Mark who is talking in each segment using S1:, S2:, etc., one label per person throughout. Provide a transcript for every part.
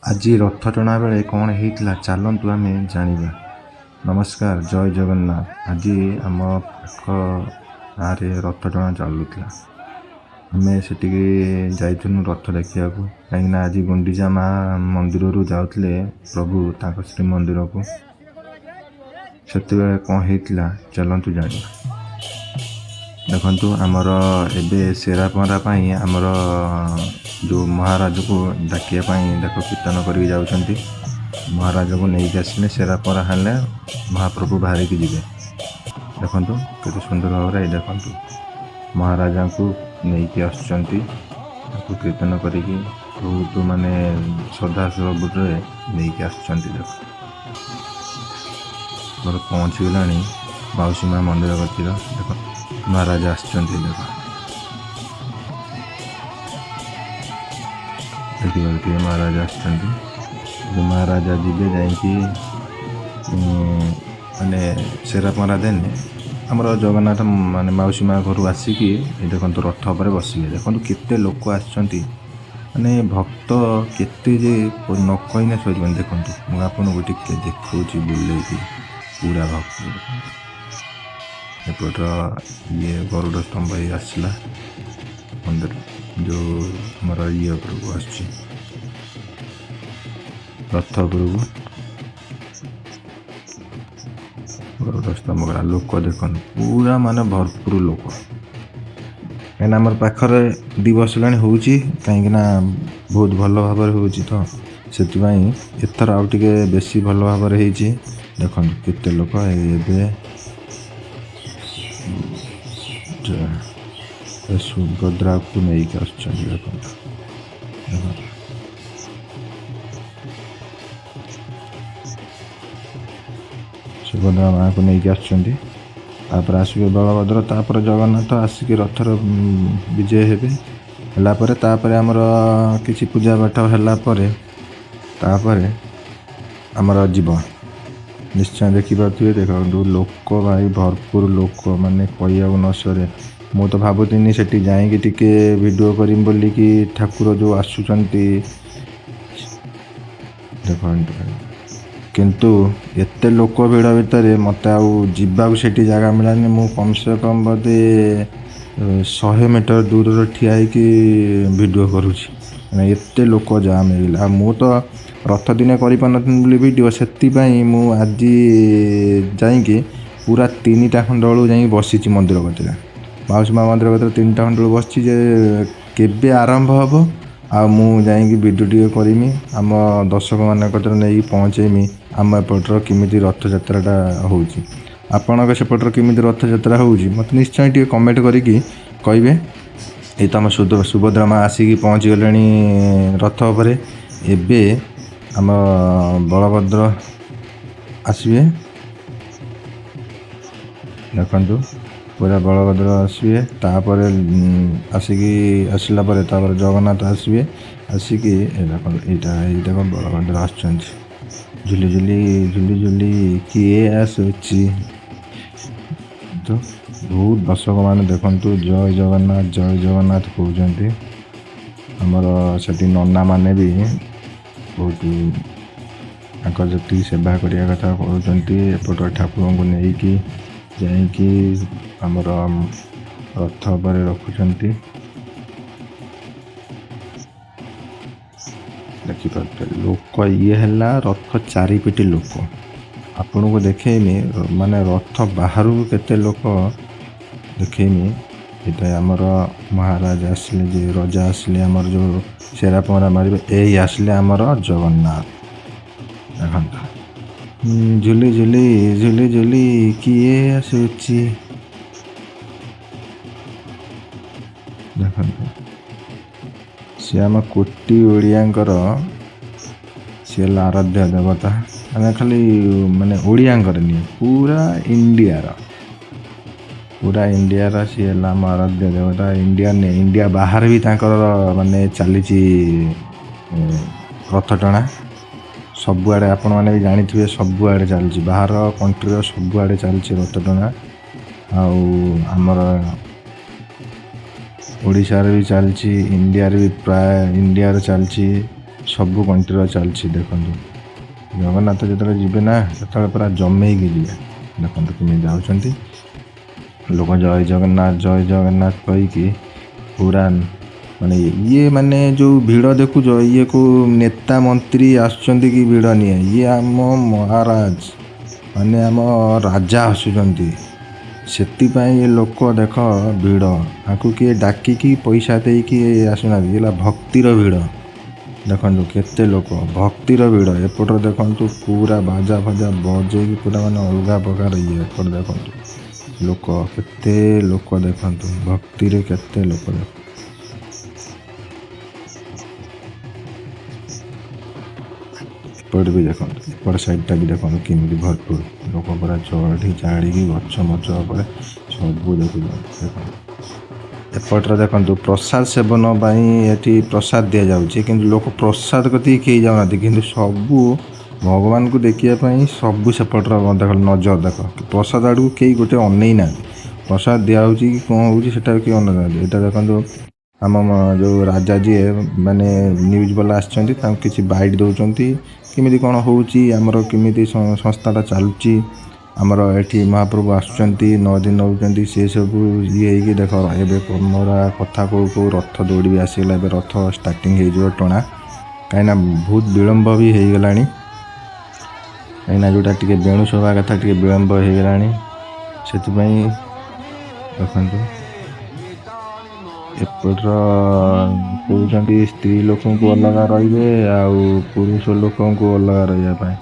S1: ଆଜି ରଥ ଟଣା ବେଳେ କ'ଣ ହେଇଥିଲା ଚାଲନ୍ତୁ ଆମେ ଜାଣିବା। ନମସ୍କାର, ଜୟ ଜଗନ୍ନାଥ। ଆଜି ଆମ ପାଖ ଗାଁରେ ରଥ ଟଣା ଚାଲୁଥିଲା। ଆମେ ସେଠିକି ଯାଇଥିଲୁ ରଥ ଦେଖିବାକୁ, କାହିଁକିନା ଆଜି ଗୁଣ୍ଡିଚା ମା ମନ୍ଦିରରୁ ଯାଉଥିଲେ ପ୍ରଭୁ ତାଙ୍କ ଶ୍ରୀମନ୍ଦିରକୁ। ସେତେବେଳେ କ'ଣ ହେଇଥିଲା ଚାଲନ୍ତୁ ଜାଣିବା। ଦେଖନ୍ତୁ, ଆମର ଏବେ ସେରା ପହଁରା ପାଇଁ ଆମର ଯେଉଁ ମହାରାଜକୁ ଡାକିବା ପାଇଁ ଦେଖ କୀର୍ତ୍ତନ କରିକି ଯାଉଛନ୍ତି। ମହାରାଜକୁ ନେଇକି ଆସିଲେ, ସେରା ପହଁରା ହେଲେ ମହାପ୍ରଭୁ ବାହାରିକି ଯିବେ। ଦେଖନ୍ତୁ କେତେ ସୁନ୍ଦର ଭାବରେ, ଏଇ ଦେଖନ୍ତୁ ମହାରାଜାଙ୍କୁ ନେଇକି ଆସୁଛନ୍ତି। ତାକୁ କୀର୍ତ୍ତନ କରିକି ବହୁତ ମାନେ ଶ୍ରଦ୍ଧା ସବୁରେ ନେଇକି ଆସୁଛନ୍ତି। ଦେଖ, ଆମର ପହଞ୍ଚିଗଲାଣି ମାଉସୀ ମା ମନ୍ଦିର କତିର। ଦେଖ, ମହାରାଜା ଆସୁଛନ୍ତି। ଦେଖ, ଦେଖିପାରୁଥିବେ ମହାରାଜା ଆସୁଛନ୍ତି। ମହାରାଜା ଯିବେ ଯାଇକି ମାନେ ସେରା ପହଁରା ଦେନେ ଆମର ଜଗନ୍ନାଥ ମାନେ ମାଉସୀ ମା ଘରୁ ଆସିକି ଏ ଦେଖନ୍ତୁ ରଥ ଉପରେ ବସିବେ। ଦେଖନ୍ତୁ କେତେ ଲୋକ ଆସିଛନ୍ତି, ମାନେ ଭକ୍ତ କେତେ ଯେ ନ କହିନେ ସରିବନି। ଦେଖନ୍ତୁ, ମୁଁ ଆପଣଙ୍କୁ ଟିକେ ଦେଖାଉଛି ବୁଲେଇକି ପୁରା ଭକ୍ତ। ଦେଖନ୍ତୁ, ଏପଟର ଇଏ ଗରୁଡ଼ ସ୍ତମ୍ଭ ହେଇ ଆସିଲା ମନ୍ଦିର, ଯେଉଁ ଆମର ଇଏ ଉପରକୁ ଆସୁଛି, ରଥ ଉପରକୁ ଗରୁଡ଼ ସ୍ତମ୍ଭ ଗଲା। ଲୋକ ଦେଖନ୍ତୁ, ପୁରା ମାନେ ଭରପୁର ଲୋକ, କାହିଁକିନା ଆମର ପାଖରେ 2 ବର୍ଷ ହେଲାଣି ହେଉଛି, କାହିଁକିନା ବହୁତ ଭଲ ଭାବରେ ହେଉଛି, ତ ସେଥିପାଇଁ ଏଥର ଆଉ ଟିକେ ବେଶୀ ଭଲ ଭାବରେ ହେଇଛି। ଦେଖନ୍ତୁ କେତେ ଲୋକ। ଏବେ ସୁଭଦ୍ରାକୁ ନେଇକି ଆସୁଛନ୍ତି। ଦେଖନ୍ତୁ, ଦେଖନ୍ତୁ, ସୁଭଦ୍ରା ମାଆକୁ ନେଇକି ଆସୁଛନ୍ତି। ତାପରେ ଆସିବେ ବଳଭଦ୍ର, ତାପରେ ଜଗନ୍ନାଥ ଆସିକି ରଥର ବିଜୟ ହେବେ। ହେଲା ପରେ ତାପରେ ଆମର କିଛି ପୂଜା ପାଠ ହେଲା ପରେ ତାପରେ ଆମର ଯିବ। ନିଶ୍ଚୟ ଦେଖିପାରୁଥିବେ। ଦେଖନ୍ତୁ ଲୋକ ଭାଇ, ଭରପୁର ଲୋକ, ମାନେ କହିବାକୁ ନ ସରେ। ମୁଁ ତ ଭାବୁଥିନି ସେଠି ଯାଇକି ଟିକେ ଭିଡ଼ିଓ କରିମି ବୋଲିକି, ଠାକୁର ଯେଉଁ ଆସୁଛନ୍ତି ଦେଖନ୍ତୁ। କିନ୍ତୁ ଏତେ ଲୋକ ଭିଡ଼ ଭିତରେ ମୋତେ ଆଉ ଯିବାକୁ ସେଠି ଜାଗା ମିଳିଲାନି। ମୁଁ କମ୍ ସେ କମ୍ ବୋଧେ 100 ମିଟର ଦୂରରେ ଠିଆ ହେଇକି ଭିଡ଼ିଓ କରୁଛି, ମାନେ ଏତେ ଲୋକ ଜାମ୍ ହେଇଗଲା। ଆଉ ମୁଁ ତ ରଥ ଦିନେ କରିପାରିନଥିଲି ବୋଲି ଭିଡ଼ିଓ, ସେଥିପାଇଁ ମୁଁ ଆଜି ଯାଇକି ପୁରା 3ଟା ଖଣ୍ଡ ବେଳକୁ ଯାଇକି ବସିଛି ମନ୍ଦିର କତିରେ, ମାଉସୀ ମା ମନ୍ଦିର କତିରେ 3ଟା ଖଣ୍ଡ ବେଳକୁ ବସିଛି ଯେ କେବେ ଆରମ୍ଭ ହେବ ଆଉ ମୁଁ ଯାଇକି ଭିଡ଼ିଓ ଟିକେ କରିମି, ଆମ ଦର୍ଶକମାନଙ୍କ କତିରେ ନେଇକି ପହଞ୍ଚେଇମି ଆମ ଏପଟର କେମିତି ରଥଯାତ୍ରାଟା ହେଉଛି। ଆପଣଙ୍କ ସେପଟର କେମିତି ରଥଯାତ୍ରା ହେଉଛି ମୋତେ ନିଶ୍ଚୟ ଟିକେ କମେଣ୍ଟ କରିକି କହିବେ। ଏଇ ତ ଆମ ସୁଭଦ୍ରା ମା ଆସିକି ପହଞ୍ଚିଗଲେଣି ରଥ ଉପରେ। ଏବେ ଆମ ବଳଭଦ୍ର ଆସିବେ। ଦେଖନ୍ତୁ, ପୁରା ବଳଭଦ୍ର ଆସିବେ, ତାପରେ ଆସିକି ଆସିଲା ପରେ ତାପରେ ଜଗନ୍ନାଥ ଆସିବେ। ଆସିକି ଏ ଦେଖନ୍ତୁ, ଏଇଟା ଏଇ ଦେଖ ବଳଭଦ୍ର ଆସୁଛନ୍ତି। ଝୁଲି ଝୁଲି ଝୁଲି ଝୁଲି କିଏ ଆସୁଛି। ତ ବହୁତ ଦର୍ଶକମାନେ ଦେଖନ୍ତୁ ଜୟ ଜଗନ୍ନାଥ ଜୟ ଜଗନ୍ନାଥ କହୁଛନ୍ତି। ଆମର ସେଠି ନନାମାନେ ବି ବହୁତ ତାଙ୍କର ଯେତିକି ସେବା କରିବା କଥା କରୁଛନ୍ତି। ଏପଟ ଠାକୁରଙ୍କୁ ନେଇକି ଯାଇକି ଆମର ରଥ ଉପରେ ରଖୁଛନ୍ତି। ଦେଖିପାରୁଥିବେ ଲୋକ, ଇଏ ହେଲା ରଥ ଚାରିପିଟି ଲୋକ। ଆପଣଙ୍କୁ ଦେଖେଇନି, ମାନେ ରଥ ବାହାରକୁ କେତେ ଲୋକ ଦେଖେଇନି। ଏଇଟା ଆମର ମହାରାଜ ଆସିଲେ, ଯେ ରଜା ଆସିଲେ, ଆମର ଯେଉଁ ସେରା ପହଁରା ମାରିବେ। ଏଇ ଆସିଲେ ଆମର ଜଗନ୍ନାଥ। ଦେଖନ୍ତୁ, ଝୁଲି ଝୁଲି ଝୁଲି ଝୁଲି କିଏ ଆସୁଛି। ଦେଖନ୍ତୁ, ସିଏ ଆମ କୋଟି ଓଡ଼ିଆଙ୍କର ସିଏ ହେଲା ଆରାଧ୍ୟ ଦେବତା। ମାନେ ଖାଲି ମାନେ ଓଡ଼ିଆଙ୍କର ନୁହେଁ, ପୁରା ଇଣ୍ଡିଆର, ପୁରା ଇଣ୍ଡିଆର ସିଏ ହେଲା ଆମ ଆରାଧ୍ୟ ଦେବତା। ଇଣ୍ଡିଆ ନୁହେଁ, ଇଣ୍ଡିଆ ବାହାରେ ବି ତାଙ୍କର ମାନେ ଚାଲିଛି ରଥ ଟଣା ସବୁଆଡ଼େ। ଆପଣମାନେ ବି ଜାଣିଥିବେ, ସବୁଆଡ଼େ ଚାଲିଛି, ବାହାର କଣ୍ଟ୍ରିର ସବୁଆଡ଼େ ଚାଲିଛି ରଥ ଟଣା। ଆଉ ଆମର ଓଡ଼ିଶାରେ ବି ଚାଲିଛି, ଇଣ୍ଡିଆରେ ବି ପ୍ରାୟ ଇଣ୍ଡିଆରେ ଚାଲିଛି। ସବୁ କଣ୍ଟ୍ରିର ଚାଲିଛି। ଦେଖନ୍ତୁ, ଜଗନ୍ନାଥ ଯେତେବେଳେ ଯିବେ ନା, ସେତେବେଳେ ପୁରା ଜମେଇକି ଯିବେ। ଦେଖନ୍ତୁ କେମିତି ଯାଉଛନ୍ତି ଲୋକ, ଜୟ ଜଗନ୍ନାଥ, ଜୟ ଜଗନ୍ନାଥ କହିକି ପୁରା ମାନେ ଇଏ ମାନେ ଯେଉଁ ଭିଡ଼ ଦେଖୁଛ, ଇଏ କେଉଁ ନେତା ମନ୍ତ୍ରୀ ଆସୁଛନ୍ତି କି ଭିଡ଼ ନିଏ, ଇଏ ଆମ ମହାରାଜ ମାନେ ଆମ ରାଜା ଆସୁଛନ୍ତି। ସେଥିପାଇଁ ଏ ଲୋକ ଦେଖ ଭିଡ଼। ଆକୁ କିଏ ଡାକିକି ପଇସା ଦେଇକି ଆସୁନାହାନ୍ତି, ଇଏ ହେଲା ଭକ୍ତିର ଭିଡ଼। ଦେଖନ୍ତୁ କେତେ ଲୋକ, ଭକ୍ତିର ଭିଡ଼। ଏପଟରେ ଦେଖନ୍ତୁ, ପୁରା ବାଜା ଫାଜା ବଜେଇକି ପୁରା ମାନେ ଅଲଗା ପ୍ରକାର ଇଏ। ଏପଟେ ଦେଖନ୍ତୁ ଲୋକ, କେତେ ଲୋକ ଦେଖନ୍ତୁ, ଭକ୍ତିରେ କେତେ ଲୋକ ଦେଖ। ଏପଟେ ବି ଦେଖନ୍ତୁ, ଏପଟ ସାଇଡ଼ଟା ବି ଦେଖନ୍ତୁ କେମିତି ଭରପୁର ଲୋକ, ପୁରା ଚଢ଼ି ଚାଡ଼ିକି ଗଛ ମଛ ଉପରେ ସବୁ ଦେଖୁଛନ୍ତି। ଦେଖନ୍ତୁ, ଏପଟରେ ଦେଖନ୍ତୁ, ପ୍ରସାଦ ସେବନ ପାଇଁ ଏଠି ପ୍ରସାଦ ଦିଆଯାଉଛି, କିନ୍ତୁ ଲୋକ ପ୍ରସାଦ କତିକି କେହି ଯାଉନାହାନ୍ତି। କିନ୍ତୁ ସବୁ ଭଗବାନଙ୍କୁ ଦେଖିବା ପାଇଁ ସବୁ ସେପଟର ଦେଖ ନଜର ଦେଖ, ପ୍ରସାଦ ଆଡ଼କୁ କେହି ଗୋଟେ ଅନେଇ ନାହାନ୍ତି। ପ୍ରସାଦ ଦିଆହେଉଛି କି କ'ଣ ହେଉଛି, ସେଟା କେହି ଅନଉନାହାନ୍ତି। ଏଇଟା ଦେଖନ୍ତୁ, ଆମ ଯେଉଁ ରାଜା ଯିଏ, ମାନେ ନ୍ୟୁଜ୍ ବାଲା ଆସିଛନ୍ତି, ତାଙ୍କୁ କିଛି ବାଇଟ୍ ଦେଉଛନ୍ତି, କେମିତି କ'ଣ ହେଉଛି ଆମର, କେମିତି ସଂସ୍ଥାଟା ଚାଲୁଛି ଆମର ଏଠି, ମହାପ୍ରଭୁ ଆସୁଛନ୍ତି, 9 ଦିନ ରହୁଛନ୍ତି, ସେ ସବୁ ଇଏ ହେଇକି। ଦେଖ, ଏବେ ମୋର କଥା କହୁ କହୁ ରଥ ଦୌଡ଼ି ବି ଆସିଗଲା। ଏବେ ରଥ ଷ୍ଟାର୍ଟିଂ ହେଇଯିବ ଟଣା, କାହିଁକିନା ବହୁତ ବିଳମ୍ବ ବି ହେଇଗଲାଣି। କାହିଁକିନା ଯେଉଁଟା ଟିକେ ବେଣୁସ ହେବା କଥା, ଟିକେ ବିଳମ୍ବ ହେଇଗଲାଣି, ସେଥିପାଇଁ। ଦେଖନ୍ତୁ, ଏପଟର କହୁଛନ୍ତି ସ୍ତ୍ରୀ ଲୋକଙ୍କୁ ଅଲଗା ରହିବେ ଆଉ ପୁରୁଷ ଲୋକଙ୍କୁ ଅଲଗା ରହିବା ପାଇଁ।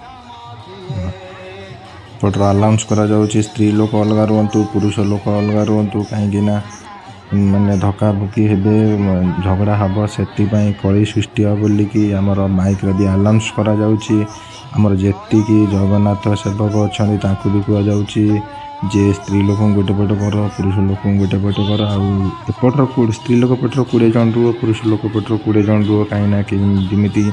S1: ଏପଟର ଆନାଉନ୍ସ କରାଯାଉଛି, ସ୍ତ୍ରୀ ଲୋକ ଅଲଗା ରୁହନ୍ତୁ, ପୁରୁଷ ଲୋକ ଅଲଗା ରୁହନ୍ତୁ, କାହିଁକି ନା ମାନେ ଧକ୍କାଧୁକି ହେବେ, ଝଗଡ଼ା ହେବ, ସେଥିପାଇଁ କଳି ସୃଷ୍ଟି ହେବ ବୋଲିକି ଆମର ମାଇକ୍ରେ ବି ଆନାଉନ୍ସ କରାଯାଉଛି। ଆମର ଯେତିକି ଜଗନ୍ନାଥ ସେବକ ଅଛନ୍ତି, ତାଙ୍କୁ ବି କୁହାଯାଉଛି ଯେ ସ୍ତ୍ରୀ ଲୋକଙ୍କୁ ଗୋଟେ ପଟ କର, ପୁରୁଷ ଲୋକଙ୍କୁ ଗୋଟେ ପଟ କର, ଆଉ ଏପଟର ସ୍ତ୍ରୀ ଲୋକ ପଟର 20 ଜଣ ରୁହ, ପୁରୁଷ ଲୋକ ପଟର 20 ଜଣ ରୁହ, କାହିଁକିନା ଯେମିତି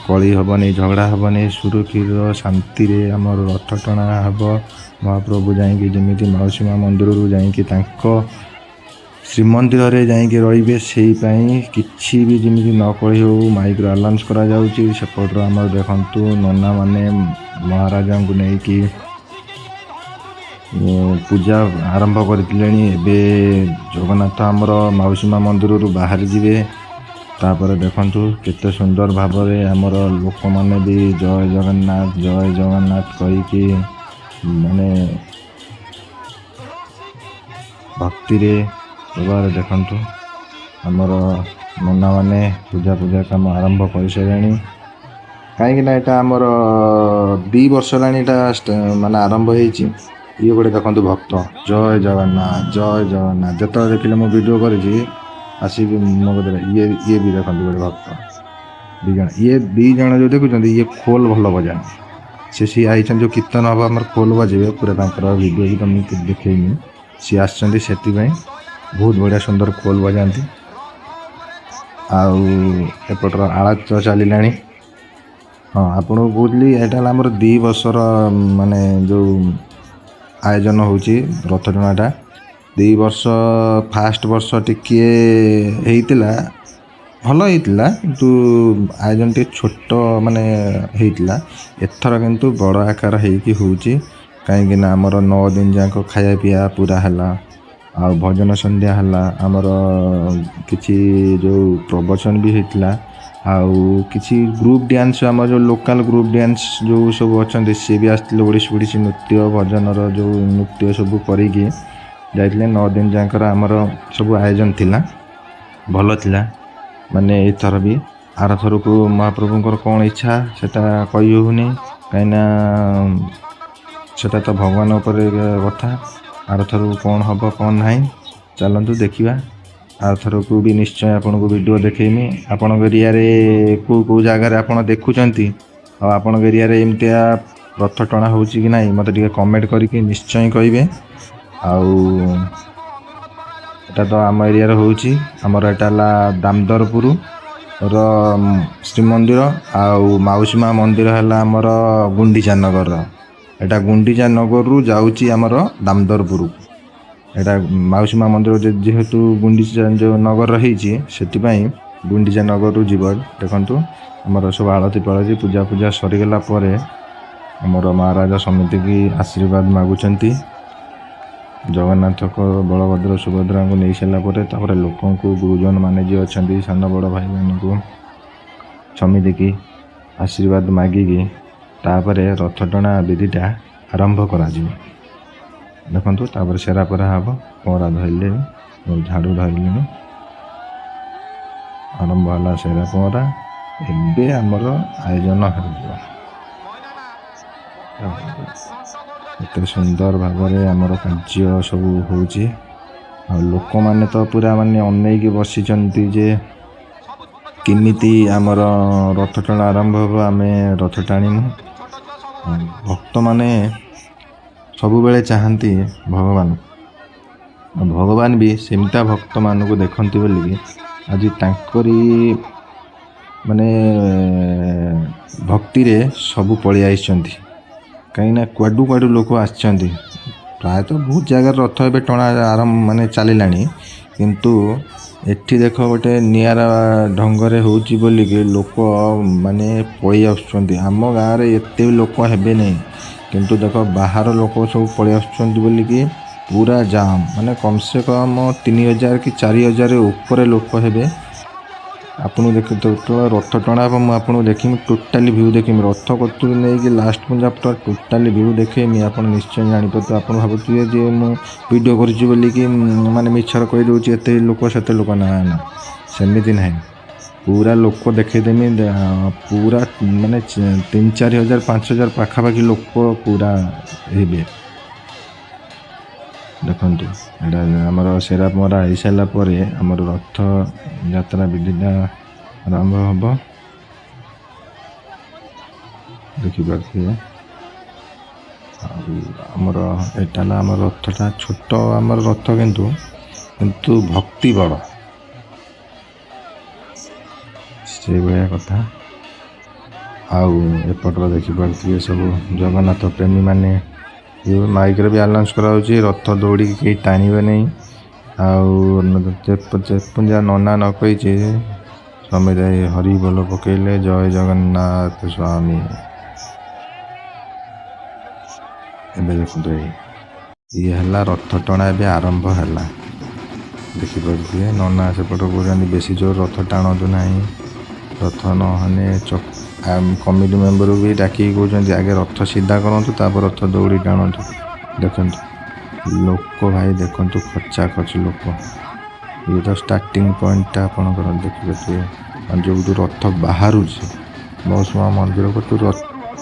S1: କଳି ହେବନି, ଝଗଡ଼ା ହେବନି, ସୁରକ୍ଷିତ ଶାନ୍ତିରେ ଆମର ରଥ ଟଣା ହେବ। ମହାପ୍ରଭୁ ଯାଇକି ଯେମିତି ମାଉସୀ ମା ମନ୍ଦିରରୁ ଯାଇକି ତାଙ୍କ ଶ୍ରୀମନ୍ଦିରରେ ଯାଇକି ରହିବେ, ସେଇ ପାଇଁ କିଛି ବି ଯେମିତି ନ କଳି ହେଉ, ମାଇକ୍ର ଆନାଉନ୍ସ କରାଯାଉଛି। ସେପଟର ଆମର ଦେଖନ୍ତୁ, ନନାମାନେ ମହାରାଜାଙ୍କୁ ନେଇକି ପୂଜା ଆରମ୍ଭ କରିଦେଲେଣି। ଏବେ ଜଗନ୍ନାଥ ଆମର ମାଉସୀ ମା ମନ୍ଦିରରୁ ବାହାରି ଯିବେ। ତାପରେ ଦେଖନ୍ତୁ କେତେ ସୁନ୍ଦର ଭାବରେ ଆମର ଲୋକମାନେ ବି ଜୟ ଜଗନ୍ନାଥ, ଜୟ ଜଗନ୍ନାଥ କହିକି ମାନେ ଭକ୍ତିରେ ପ୍ରଭାବରେ। ଦେଖନ୍ତୁ, ଆମର ନନାମାନେ ପୂଜା କାମ ଆରମ୍ଭ କରିସାରିଲେଣି, କାହିଁକି ନା ଏଇଟା ଆମର 2 ବର୍ଷ ହେଲାଣି ଏଇଟା ମାନେ ଆରମ୍ଭ ହେଇଛି। ଇଏ ଗୋଟେ ଦେଖନ୍ତୁ ଭକ୍ତ, ଜୟ ଜଗନ୍ନାଥ, ଜୟ ଜଗନ୍ନାଥ। ଯେତେବେଳେ ଦେଖିଲେ ମୁଁ ଭିଡ଼ିଓ କରିଛି, ଆସିକି ମୋ କତିରେ। ଇଏ ବି ଦେଖନ୍ତୁ ଗୋଟେ ଭକ୍ତ, 2 ଜଣ। ଇଏ 2 ଜଣ ଯେଉଁ ଦେଖୁଛନ୍ତି, ଇଏ ଖୋଲ ଭଲ ବଜାନ୍ତି। ସେ ସିଏ ଆଇଛନ୍ତି, ଯେଉଁ କୀର୍ତ୍ତନ ହେବ ଆମର, ଖୋଲ ବାଜିବେ ପୁରା। ତାଙ୍କର ଭିଡ଼ିଓ ବି ତମକୁ ଦେଖେଇନି। ସିଏ ଆସିଛନ୍ତି ସେଥିପାଇଁ, ବହୁତ ବଢ଼ିଆ ସୁନ୍ଦର ଖୋଲ ବଜାନ୍ତି। ଆଉ ଏପଟର ଆଳତି ତ ଚାଲିଲାଣି। ହଁ, ଆପଣଙ୍କୁ କହୁଥିଲି, ଏଇଟା ହେଲା ଆମର 2 ବର୍ଷର ମାନେ ଯେଉଁ ଆୟୋଜନ ହେଉଛି ରଥ ଟଣାଟା 2 ବର୍ଷ। ଫାଷ୍ଟ ବର୍ଷ ଟିକିଏ ହେଇଥିଲା, ଭଲ ହେଇଥିଲା, କିନ୍ତୁ ଆୟୋଜନ ଟିକେ ଛୋଟ ମାନେ ହେଇଥିଲା। ଏଥର କିନ୍ତୁ ବଡ଼ ଆକାର ହେଇକି ହେଉଛି, କାହିଁକିନା ଆମର 9 ଦିନ ଯାକ ଖାଇବା ପିଇବା ପୁରା ହେଲା, ଆଉ ଭଜନ ସନ୍ଧ୍ୟା ହେଲା, ଆମର କିଛି ଯେଉଁ ପ୍ରବଚନ ବି ହେଇଥିଲା, ଆଉ କିଛି ଗ୍ରୁପ୍ ଡ୍ୟାନ୍ସ, ଆମର ଯେଉଁ ଲୋକାଲ୍ ଗ୍ରୁପ୍ ଡ୍ୟାନ୍ସ ଯେଉଁ ସବୁ ଅଛନ୍ତି, ସିଏ ବି ଆସିଥିଲେ। ଓଡ଼ିଶୀ ଫୋଡ଼ିଶୀ ନୃତ୍ୟ, ଭଜନର ଯେଉଁ ନୃତ୍ୟ ସବୁ କରିକି ଯାଇଥିଲେ। 9 ଦିନ ଯାକର ଆମର ସବୁ ଆୟୋଜନ ଥିଲା, ଭଲ ଥିଲା। ମାନେ ଏଥର ବି ଆରଥରକୁ ମହାପ୍ରଭୁଙ୍କର କ'ଣ ଇଚ୍ଛା ସେଟା କହି ହେଉନି, କାହିଁକିନା ସେଟା ତ ଭଗବାନ ଉପରେ କଥା। ଆରଥରକୁ କ'ଣ ହେବ କ'ଣ ନାହିଁ, ଚାଲନ୍ତୁ ଦେଖିବା। ଆରଥରକୁ ବି ନିଶ୍ଚୟ ଆପଣଙ୍କୁ ଭିଡ଼ିଓ ଦେଖେଇମି। ଆପଣଙ୍କ ଏରିଆରେ କେଉଁ କେଉଁ ଜାଗାରେ ଆପଣ ଦେଖୁଛନ୍ତି, ଆଉ ଆପଣଙ୍କ ଏରିଆରେ ଏମିତିଆ ରଥ ଟଣା ହେଉଛି କି ନାହିଁ, ମୋତେ ଟିକେ କମେଣ୍ଟ କରିକି ନିଶ୍ଚୟ କହିବେ। ଆଉ ଏଟା ତ ଆମ ଏରିଆରେ ହେଉଛି। ଆମର ଏଟା ହେଲା ଦାମୋଦରପୁରର ଶ୍ରୀମନ୍ଦିର, ଆଉ ମାଉସୀ ମା ମନ୍ଦିର ହେଲା ଆମର ଗୁଣ୍ଡିଚା ନଗରର। ଏଟା ଗୁଣ୍ଡିଚା ନଗରରୁ ଯାଉଛି ଆମର ଦାମୋଦରପୁରକୁ। ଏଇଟା ମାଉସୀ ମା ମନ୍ଦିର ଯେହେତୁ ଗୁଣ୍ଡିଚା ଯେଉଁ ନଗରର ହେଇଛି, ସେଥିପାଇଁ ଗୁଣ୍ଡିଚା ନଗରରୁ ଯିବ। ଦେଖନ୍ତୁ, ଆମର ସବୁ ଆଳତି ଫାଳତି ପୂଜା ପୂଜା ସରିଗଲା ପରେ ଆମର ମହାରାଜା ସମିତିକି ଆଶୀର୍ବାଦ ମାଗୁଛନ୍ତି। ଜଗନ୍ନାଥଙ୍କ, ବଳଭଦ୍ର, ସୁଭଦ୍ରାଙ୍କୁ ନେଇ ସାରିଲା ପରେ ତାପରେ ଲୋକଙ୍କୁ, ଗୁରୁଜନ ମାନେ ଯିଏ ଅଛନ୍ତି, ସାନ ବଡ଼ ଭାଇମାନଙ୍କୁ ସମିତିକି ଆଶୀର୍ବାଦ ମାଗିକି ତାପରେ ରଥ ଟଣା ବିଧିଟା ଆରମ୍ଭ କରାଯିବ। ଦେଖନ୍ତୁ, ତାପରେ ସେରା ପରା ହେବ। ପହଁରା ଧରିଲେ, ଝାଡ଼ୁ ଧରିଲେଣି। ଆରମ୍ଭ ହେଲା ସେରା ପହଁରା। ଏବେ ଆମର ଆୟୋଜନ ହେଇଯିବ। ଏତେ ସୁନ୍ଦର ଭାବରେ ଆମର କାର୍ଯ୍ୟ ସବୁ ହେଉଛି ଆଉ ଲୋକମାନେ ତ ପୁରା ମାନେ ଅନେଇକି ବସିଛନ୍ତି ଯେ କେମିତି ଆମର ରଥ ଟଣା ଆରମ୍ଭ ହେବ, ଆମେ ରଥ ଟାଣିମୁ। ଭକ୍ତମାନେ ସବୁବେଳେ ଚାହାନ୍ତି ଭଗବାନ, ଆଉ ଭଗବାନ ବି ସେମିତିଆ ଭକ୍ତମାନଙ୍କୁ ଦେଖନ୍ତି ବୋଲିକି ଆଜି ତାଙ୍କରି ମାନେ ଭକ୍ତିରେ ସବୁ ପଳେଇ ଆସିଛନ୍ତି। କାହିଁକିନା କୁଆଡ଼ୁ କୁଆଡ଼ୁ ଲୋକ ଆସିଛନ୍ତି। ପ୍ରାୟତଃ ବହୁତ ଜାଗାରେ ରଥ ଏବେ ଟଣା ଆରମ୍ଭ ମାନେ ଚାଲିଲାଣି, କିନ୍ତୁ ଏଠି ଦେଖ ଗୋଟେ ନିଆରା ଢଙ୍ଗରେ ହେଉଛି ବୋଲିକି ଲୋକ ମାନେ ପଳେଇ ଆସୁଛନ୍ତି। ଆମ ଗାଁରେ ଏତେ ବି ଲୋକ ହେବେ ନାହିଁ, କିନ୍ତୁ ଦେଖ ବାହାର ଲୋକ ସବୁ ପଳେଇ ଆସୁଛନ୍ତି ବୋଲିକି ପୁରା ଜାମ୍। ମାନେ କମ୍ ସେ କମ୍ 3000 କି 4000 ଉପରେ ଲୋକ ହେବେ। ଆପଣଙ୍କୁ ଦେଖି ଯେତେବେଳେ ରଥ ଟଣା ହେବ, ମୁଁ ଆପଣଙ୍କୁ ଦେଖିମି, ଟୋଟାଲି ଭ୍ୟୁ ଦେଖିମି। ରଥ କତୁରୁ ନେଇକି ଲାଷ୍ଟ ପର୍ଯ୍ୟନ୍ତ ଟୋଟାଲି ଭ୍ୟୁ ଦେଖେଇମି। ଆପଣ ନିଶ୍ଚୟ ଜାଣିପାରୁଥିବେ। ଆପଣ ଭାବୁଥିବେ ଯେ ମୁଁ ଭିଡ଼ିଓ କରୁଛି ବୋଲିକି ମାନେ ମିଛରେ କହିଦେଉଛି ଏତେ ଲୋକ ସେତେ ଲୋକ। ନା ନା, ସେମିତି ନାହିଁ। ପୁରା ଲୋକ ଦେଖେଇଦେମି। ପୁରା ମାନେ 3 4000, 5000 ପାଖାପାଖି ଲୋକ ପୁରା ହେବେ। ଦେଖନ୍ତୁ, ଏଇଟା ଆମର ସେରା ପହଁରା ହେଇସାରିଲା ପରେ ଆମର ରଥ ଯାତ୍ରା ବିଧିଟା ଆରମ୍ଭ ହେବ। ଦେଖିପାରୁଥିବେ। ଆଉ ଆମର ଏଇଟା ହେଲା ଆମର ରଥଟା। ଛୋଟ ଆମର ରଥ, କିନ୍ତୁ କିନ୍ତୁ ଭକ୍ତି ବଡ଼, ସେଇଭଳିଆ କଥା। ଆଉ ଏପଟର ଦେଖିପାରୁଥିବେ ସବୁ ଜଗନ୍ନାଥ ପ୍ରେମୀମାନେ। ମାଇକରେ ବି ଆନାଉନ୍ସ କରାହେଉଛି, ରଥ ଦୌଡ଼ିକି କେହି ଟାଣିବେ ନାହିଁ। ଆଉ ଯେପର୍ଯ୍ୟନ୍ତ ନନା ନ କହିଛି। ସମସ୍ତେ ହରି ବୋଲ ପକେଇଲେ, ଜୟ ଜଗନ୍ନାଥ ସ୍ୱାମୀ। ଏବେ ଦେଖନ୍ତୁ, ଏଇ ଇଏ ହେଲା ରଥ ଟଣା, ଏବେ ଆରମ୍ଭ ହେଲା। ଦେଖିପାରୁଥିବେ, ନନା ସେପଟ କହୁଛନ୍ତି ବେଶୀ ଜୋର ରଥ ଟାଣନ୍ତୁ ନାହିଁ, ରଥ ନହେଲେ। କମିଟି ମେମ୍ବରକୁ ବି ଡାକିକି କହୁଛନ୍ତି, ଆଗେ ରଥ ସିଧା କରନ୍ତୁ, ତାପରେ ରଥ ଦୌଡ଼ି ଟାଣନ୍ତୁ। ଦେଖନ୍ତୁ ଲୋକ ଭାଇ, ଦେଖନ୍ତୁ ଖଚା ଖଚ ଲୋକ। ଇଏ ତ ଷ୍ଟାର୍ଟିଂ ପଏଣ୍ଟଟା ଆପଣଙ୍କର ଦେଖିପାରୁଥିବେ, ଯେଉଁଠୁ ରଥ ବାହାରୁଛି, ମାଉସୀ ମା ମନ୍ଦିର କତୁରୁ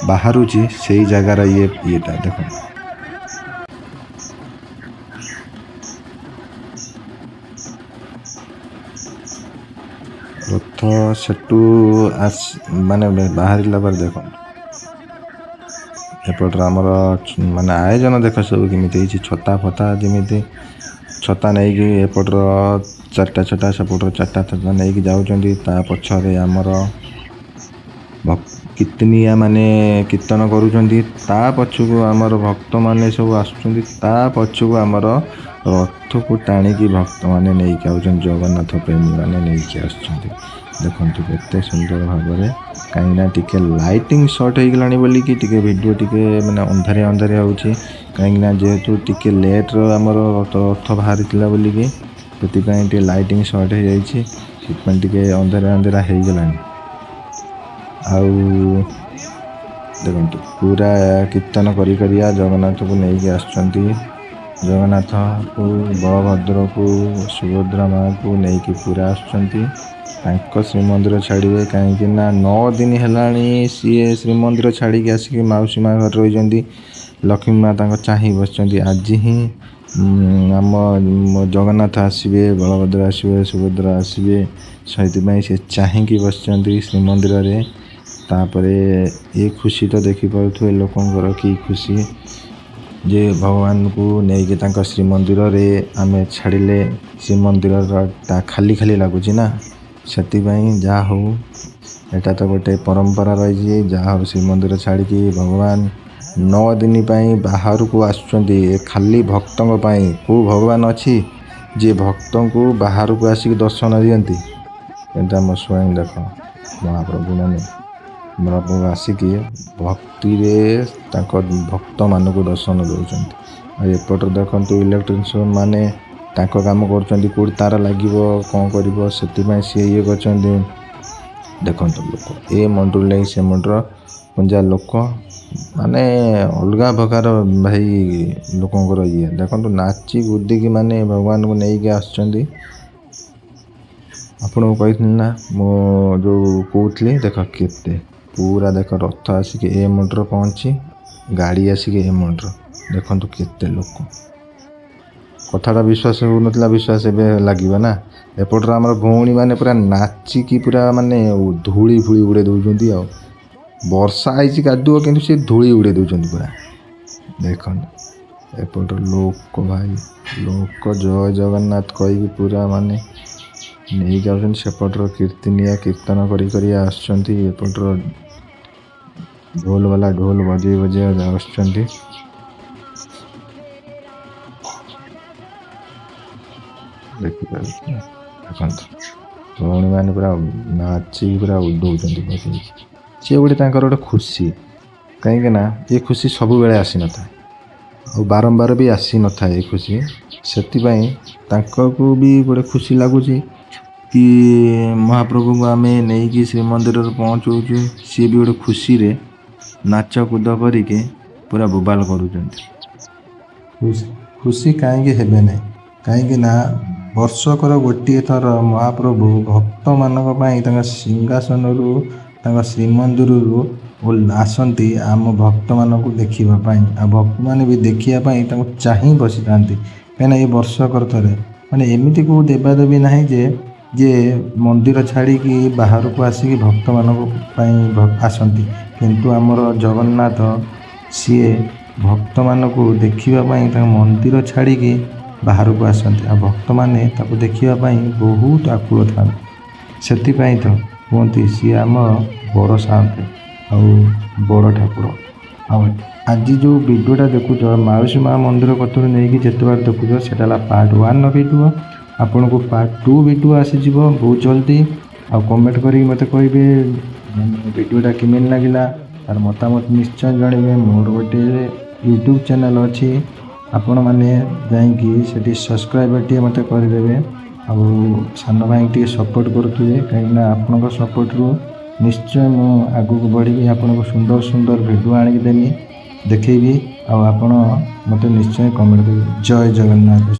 S1: ବାହାରୁଛି, ସେଇ ଜାଗାର ଇଏ ଇଏଟା ଦେଖନ୍ତୁ। ରଥ ସେଠୁ ଆସ ମାନେ ବାହାରିଲା ପରେ ଦେଖନ୍ତୁ, ଏପଟରେ ଆମର ମାନେ ଆୟୋଜନ ଦେଖ ସବୁ କେମିତି ହେଇଛି। ଛତା ଫତା, ଯେମିତି ଛତା ନେଇକି ଏପଟର ଚାରିଟା ଛତା, ସେପଟର ଚାରିଟା ଛତା ନେଇକି ଯାଉଛନ୍ତି। ତା ପଛରେ ଆମର କୀର୍ତ୍ତନିଆ ମାନେ କୀର୍ତ୍ତନ କରୁଛନ୍ତି। ତା ପଛକୁ ଆମର ଭକ୍ତମାନେ ସବୁ ଆସୁଛନ୍ତି। ତା ପଛକୁ ଆମର ରଥକୁ ଟାଣିକି ଭକ୍ତମାନେ ନେଇକି ଆଉଛନ୍ତି, ଜଗନ୍ନାଥ ପ୍ରେମୀମାନେ ନେଇକି ଆସୁଛନ୍ତି। ଦେଖନ୍ତୁ କେତେ ସୁନ୍ଦର ଭାବରେ। କାହିଁକିନା ଟିକେ ଲାଇଟିଂ ସର୍ଟ ହେଇଗଲାଣି ବୋଲିକି ଟିକେ ଭିଡ଼ିଓ ଟିକେ ମାନେ ଅନ୍ଧାରିଆ ଅନ୍ଧାରିଆ ହେଉଛି। କାହିଁକିନା ଯେହେତୁ ଟିକେ ଲେଟ୍ର ଆମର ରଥ ବାହାରିଥିଲା ବୋଲିକି ସେଥିପାଇଁ ଟିକେ ଲାଇଟିଂ ସର୍ଟ ହେଇଯାଇଛି, ସେଥିପାଇଁ ଟିକେ ଅନ୍ଧାରିଆ ଅନ୍ଧାରିଆ ହେଇଗଲାଣି। ଆଉ ଦେଖନ୍ତୁ, ପୁରା କୀର୍ତ୍ତନ କରି କରିଆ ଜଗନ୍ନାଥକୁ ନେଇକି ଆସୁଛନ୍ତି। ଜଗନ୍ନାଥକୁ, ବଳଭଦ୍ରକୁ, ସୁଭଦ୍ରା ମାଆକୁ ନେଇକି ପୁରା ଆସୁଛନ୍ତି। ତାଙ୍କ ଶ୍ରୀମନ୍ଦିର ଛାଡ଼ିବେ, କାହିଁକି ନା 9 ଦିନ ହେଲାଣି ସିଏ ଶ୍ରୀମନ୍ଦିର ଛାଡ଼ିକି ଆସିକି ମାଉସୀ ମା ଘରେ ରହିଛନ୍ତି। ଲକ୍ଷ୍ମୀ ମା ତାଙ୍କ ଚାହିଁ ବସିଛନ୍ତି, ଆଜି ହିଁ ଆମ ଜଗନ୍ନାଥ ଆସିବେ, ବଳଭଦ୍ର ଆସିବେ, ସୁଭଦ୍ରା ଆସିବେ। ସେଇଥିପାଇଁ ସେ ଚାହିଁକି ବସିଛନ୍ତି ଶ୍ରୀମନ୍ଦିରରେ। ତାପରେ ଏ ଖୁସି ତ ଦେଖିପାରୁଥିବେ ଲୋକଙ୍କର କି ଖୁସି ଯେ ଭଗବାନଙ୍କୁ ନେଇକି ତାଙ୍କ ଶ୍ରୀମନ୍ଦିରରେ ଆମେ ଛାଡ଼ିଲେ। ଶ୍ରୀମନ୍ଦିରର ତା ଖାଲି ଖାଲି ଲାଗୁଛି ନା, ସେଥିପାଇଁ ଯାହା ହଉ ଏଇଟା ତ ଗୋଟେ ପରମ୍ପରା ରହିଛି। ଯାହା ହଉ, ଶ୍ରୀମନ୍ଦିର ଛାଡ଼ିକି ଭଗବାନ 9 ଦିନ ପାଇଁ ବାହାରକୁ ଆସୁଛନ୍ତି ଖାଲି ଭକ୍ତଙ୍କ ପାଇଁ। କେଉଁ ଭଗବାନ ଅଛି ଯିଏ ଭକ୍ତଙ୍କୁ ବାହାରକୁ ଆସିକି ଦର୍ଶନ ଦିଅନ୍ତି? କିନ୍ତୁ ଆମ ସ୍ୱୟଂ ଦେଖ ମହାପ୍ରଭୁ, ମାନେ ମହାପ୍ରଭୁ ଆସିକି ଭକ୍ତିରେ ତାଙ୍କ ଭକ୍ତମାନଙ୍କୁ ଦର୍ଶନ ଦେଉଛନ୍ତି। ଆଉ ଏପଟରେ ଦେଖନ୍ତୁ, ଇଲେକ୍ଟ୍ରିସିଆନ୍ ମାନେ ତାଙ୍କ କାମ କରୁଛନ୍ତି, କେଉଁଠି ତାର ଲାଗିବ, କ'ଣ କରିବ, ସେଥିପାଇଁ ସିଏ ଇଏ କରିଛନ୍ତି। ଦେଖନ୍ତୁ ଲୋକ, ଏ ମଣ୍ଡରୁ ନେଇ ସେ ମଣ୍ଡର ପୁଞ୍ଜା ଲୋକ, ମାନେ ଅଲଗା ପ୍ରକାର ଭାଇ ଲୋକଙ୍କର ଇଏ। ଦେଖନ୍ତୁ, ନାଚି କୁଦିକି ମାନେ ଭଗବାନଙ୍କୁ ନେଇକି ଆସୁଛନ୍ତି। ଆପଣଙ୍କୁ କହିଥିଲି ନା, ମୁଁ ଯେଉଁ କହୁଥିଲି, ଦେଖ କେତେ ପୁରା, ଦେଖ ରଥ ଆସିକି ଏ ମୁଣ୍ଡରେ ପହଞ୍ଚି, ଗାଡ଼ି ଆସିକି ଏ ମୁଣ୍ଡର। ଦେଖନ୍ତୁ କେତେ ଲୋକ। କଥାଟା ବିଶ୍ୱାସ ହେଉନଥିଲା, ବିଶ୍ୱାସ ଏବେ ଲାଗିବ ନା? ଏପଟରେ ଆମର ଭଉଣୀମାନେ ପୁରା ନାଚିକି ପୁରା ମାନେ ଧୂଳି ଫୁଳି ଉଡ଼େଇ ଦେଉଛନ୍ତି। ଆଉ ବର୍ଷା ହେଇଛି, କାଦୁଅ, କିନ୍ତୁ ସେ ଧୂଳି ଉଡ଼େଇ ଦେଉଛନ୍ତି ପୁରା। ଦେଖନ୍ତୁ ଏପଟ ଲୋକ ଭାଇ, ଲୋକ ଜୟ ଜଗନ୍ନାଥ କହିକି ପୁରା ମାନେ ନେଇକି ଯାଉଛନ୍ତି। ସେପଟର କୀର୍ତ୍ତିନିଆ କୀର୍ତ୍ତନ କରି କରି ଆସୁଛନ୍ତି, ଏପଟର ଢୋଲ ବାଲା ଢୋଲ ବଜେଇ ବଜେଇ ଆସୁଛନ୍ତି। ଦେଖିପାରୁଛି, ଦେଖନ୍ତୁ ଭଉଣୀମାନେ ପୁରା ନାଚିକି ପୁରା ଉଡ଼ଉଛନ୍ତି ବଜେଇକି। ସିଏ ଗୋଟେ ତାଙ୍କର ଗୋଟେ ଖୁସି, କାହିଁକି ନା ଏ ଖୁସି ସବୁବେଳେ ଆସିନଥାଏ ଆଉ ବାରମ୍ବାର ବି ଆସିନଥାଏ ଏ ଖୁସି। ସେଥିପାଇଁ ତାଙ୍କକୁ ବି ଗୋଟେ ଖୁସି ଲାଗୁଛି କି ମହାପ୍ରଭୁଙ୍କୁ ଆମେ ନେଇକି ଶ୍ରୀମନ୍ଦିରରେ ପହଞ୍ଚଉଛୁ। ସିଏ ବି ଗୋଟେ ଖୁସିରେ ନାଚ କୁଦ କରିକି ପୁରା ବୋବାଲ କରୁଛନ୍ତି। ଖୁସି କାହିଁକି ହେବେ ନାହିଁ? କାହିଁକି ନା ବର୍ଷକର ଗୋଟିଏ ଥର ମହାପ୍ରଭୁ ଭକ୍ତମାନଙ୍କ ପାଇଁ ତାଙ୍କ ସିଂହାସନରୁ, ତାଙ୍କ ଶ୍ରୀମନ୍ଦିରରୁ ଆସନ୍ତି ଆମ ଭକ୍ତମାନଙ୍କୁ ଦେଖିବା ପାଇଁ। ଆଉ ଭକ୍ତମାନେ ବି ଦେଖିବା ପାଇଁ ତାଙ୍କୁ ଚାହିଁ ବସିଥାନ୍ତି, କାହିଁକିନା ଏ ବର୍ଷକର ଥରେ, ମାନେ ଏମିତି କେଉଁ ଦେବାଦେବୀ ନାହିଁ ଯେ ଯିଏ ମନ୍ଦିର ଛାଡ଼ିକି ବାହାରକୁ ଆସିକି ଭକ୍ତମାନଙ୍କ ପାଇଁ ଆସନ୍ତି। କିନ୍ତୁ ଆମର ଜଗନ୍ନାଥ, ସିଏ ଭକ୍ତମାନଙ୍କୁ ଦେଖିବା ପାଇଁ ତାଙ୍କ ମନ୍ଦିର ଛାଡ଼ିକି ବାହାରକୁ ଆସନ୍ତି, ଆଉ ଭକ୍ତମାନେ ତାକୁ ଦେଖିବା ପାଇଁ ବହୁତ ଆକୁଳ ଥାଆନ୍ତି। ସେଥିପାଇଁ ତ କୁହନ୍ତି ସିଏ ଆମ ବଡ଼ ସାଆନ୍ତେ ଆଉ ବଡ଼ ଠାକୁର। ଆଉ ଆଜି ଯେଉଁ ଭିଡ଼ିଓଟା ଦେଖୁଛ, ମାଉସୀ ମା ମନ୍ଦିର କତରୁ ନେଇକି ଯେତେ ବାଟ ଦେଖୁଛ, ସେଇଟା ହେଲା ପାର୍ଟ ୱାନ୍ର ଭିଡ଼ିଓ। ଆପଣଙ୍କୁ ପାର୍ଟ ଟୁ ଭିଡ଼ିଓ ଆସିଯିବ ବହୁତ ଜଲ୍ଦି। ଆଉ କମେଣ୍ଟ କରିକି ମୋତେ କହିବେ ଭିଡ଼ିଓଟା କେମିତି ଲାଗିଲା, ତାର ମତାମତ ନିଶ୍ଚୟ ଜଣାଇବେ। ମୋର ଗୋଟିଏ ୟୁଟ୍ୟୁବ୍ ଚ୍ୟାନେଲ୍ ଅଛି, ଆପଣମାନେ ଯାଇକି ସେଠି ସବସ୍କ୍ରାଇବ୍ ଟିକେ ମୋତେ କରିଦେବେ ଆଉ ସାନ ଭାଇଙ୍କୁ ଟିକେ ସପୋର୍ଟ କରୁଥିବେ, କାହିଁକିନା ଆପଣଙ୍କ ସପୋର୍ଟରୁ ନିଶ୍ଚୟ ମୁଁ ଆଗକୁ ବଢ଼ିବି, ଆପଣଙ୍କୁ ସୁନ୍ଦର ସୁନ୍ଦର ଭିଡ଼ିଓ ଆଣିକି ଦେମି, ଦେଖେଇବି। ଆଉ ଆପଣ ମୋତେ ନିଶ୍ଚୟ କମେଣ୍ଟ କରିବେ। ଜୟ ଜଗନ୍ନାଥ।